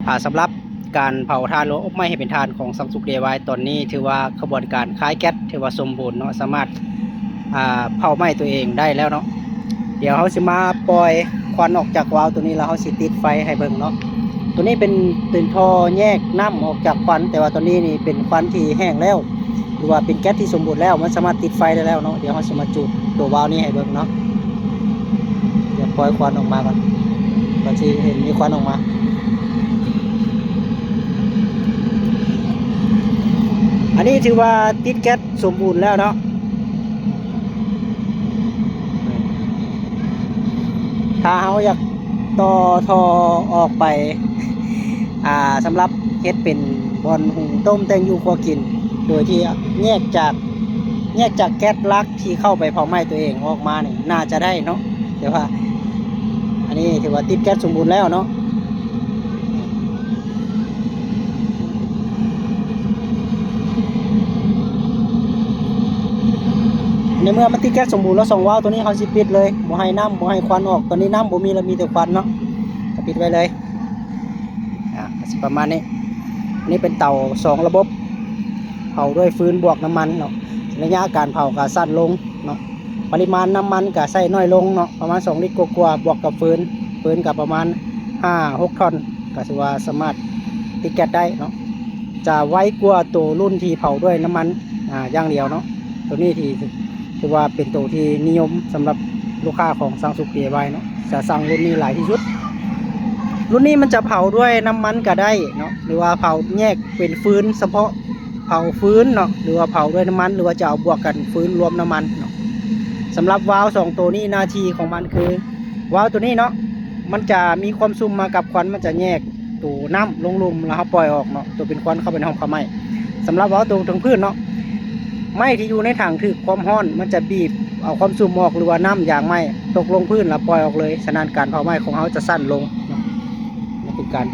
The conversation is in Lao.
ອ່າ ສຳລັບການເຜົາຖ່ານ ຫຼືວ່າອົບໄມ້ໃຫ້ເປັນຖ່ານຂອງສັງສຸກ ດີໄອວາຍ ຕອນນີ້ຖືວ່າຂະບວນການຄາຍແກັດຖືວ່າສົມບູນເນາະ, ສາມາດ ອ່າ ເຜົາໄມ້ຕົວເອງໄດ້ແລ້ວເນາະ. ດຽວເຮົາຊິມາປ່ອຍຄວັນອອກຈາກວາວຕົວນີ້ ແລ້ວເຮົາຊິຕິດໄຟໃຫ້ເບິ່ງເນາະ. ຕົວນີ້ເປັນ ເປັນທໍ່ແຍກນ້ຳອອກຈາກຄວັນ, ແຕ່ວ່າຕອນນີ້ນີ້ເປັນຄວັນທີ່ແຫ້ງແລ້ວ ຫຼືວ່າເປັນແກັດທີ່ສົມບູນແລ້ວ, ມັນສາມາດຕິດໄຟໄດ້ແລ້ວເນາະ. ດຽວເຮົາຊິມາຈູດຕົວວາວນີ້ໃຫ້ເບິ່ງເນາະ. ດຽວປ່ອຍຄວັນອອກມາກ່ອນ ກໍຊິເຫັນມີຄວັນອອກມາ. ອັນນີ້ຖືວ່າຕິດແກັດສົມບູນແລ້ວເນາະ. ຖ້າເຮົາຢາກຕໍ່ທໍ່ອອກໄປ ອ່າ ສຳລັບເຮັດເປັນບ່ອນຫຸງຕົ້ມແຕ່ງຢູ່ຄົວກິນ ໂດຍທີ່ແຍກຈາກ ແຍກຈາກແກັດຫຼັກທີ່ເຂົ້າໄປເຜົາໄມ້ຕົວເອງອອກມານີ້ ໜ້າຈະໄດ້ເນາະ. ແຕ່ວ່າອັນນີ້ຖືວ່າຕິດແກັດສົມບູນແລ້ວເນາະ. ໃນເມື່ອມັນຕິດແກັດສົມບູນແລ້ວ ສອງວາວຕົວນີ້ເຮົາຊິປິດເລີຍ, ບໍ່ໃຫ້ນ້ຳ ບໍ່ໃຫ້ຄວັນອອກ. ຕອນນີ້ນ້ຳບໍ່ມີແລ້ວ ມີແຕ່ຄວັນເນາະ, ກໍປິດໄວ້ເລີຍ. ອ່າ ກໍຊິປະມານນີ້. ອັນນີ້ເປັນເຕົາສອງລະບົບ ເຜົາດ້ວຍຟືນບວກນ້ຳມັນເນາະ. ໄລຍະການເຜົາກໍສັ້ນລົງເນາະ, ປະລິມານນ້ຳມັນກໍໃຊ້ໜ້ອຍລົງເນາະ, ປະມານສອງລິດກວ່າໆ ບວກກັບຟືນ, ຟືນກໍປະມານຫ້າຫົກທ່ອນ, ກໍຖືວ່າສາມາດຕິດແກັດໄດ້ເນາະ. ຈະໄວກວ່າໂຕລຸ້ນທີ່ເຜົາດ້ວຍນ້ຳມັນ ອ່າ ຢ່າງດຽວເນາະ. ໂຕນີ້ທີ່ ຖືວ່າເປັນໂຕທີ່ນິຍົມສຳລັບລູກຄ້າຂອງສັງສຸກ ດີໄອວາຍ ເນາະ, ຈະສັ່ງລຸ້ນນີ້ຫຼາຍທີ່ສຸດ. ລຸ້ນນີ້ມັນຈະເຜົາດ້ວຍນ້ຳມັນກໍໄດ້ເນາະ ຫຼືວ່າເຜົາແຍກເປັນຟືນສະເພາະ ເຜົາຟືນເນາະ ຫຼືວ່າເຜົາດ້ວຍນ້ຳມັນ ຫຼືວ່າຈະເອົາບວກກັນຟືນລວມນ້ຳມັນເນາະ. ສຳລັບວາວສອງໂຕນີ້ ໜ້າທີ່ຂອງມັນຄື ວາວໂຕນີ້ເນາະ ມັນຈະມີຄວາມຊຸ່ມມາກັບຄວັນ, ມັນຈະແຍກໂຕນ້ຳລົງລຸ່ມ ແລ້ວເຮົາປ່ອຍອອກເນາະ, ໂຕເປັນຄວັນເຂົ້າໄປໃນຫ້ອງເຜົາໄມ້. ສຳລັບວາວໂຕເທິງພື້ນເນາະ, ໄມ້ທີ່ຢູ່ໃນຖັງຖືກຄວາມຮ້ອນ ມັນຈະບີບເອົາຄວາມຊຸ່ມອອກ ຫຼືວ່ານ້ຳຢາງໄມ້ຕົກລົງພື້ນ ແລ້ວປ່ອຍອອກເລີຍ. ສະນັ້ນການເຜົາໄມ້ຂອງເຮົາຈະສັ້ນລົງເນາະ, ມັນເປັນການ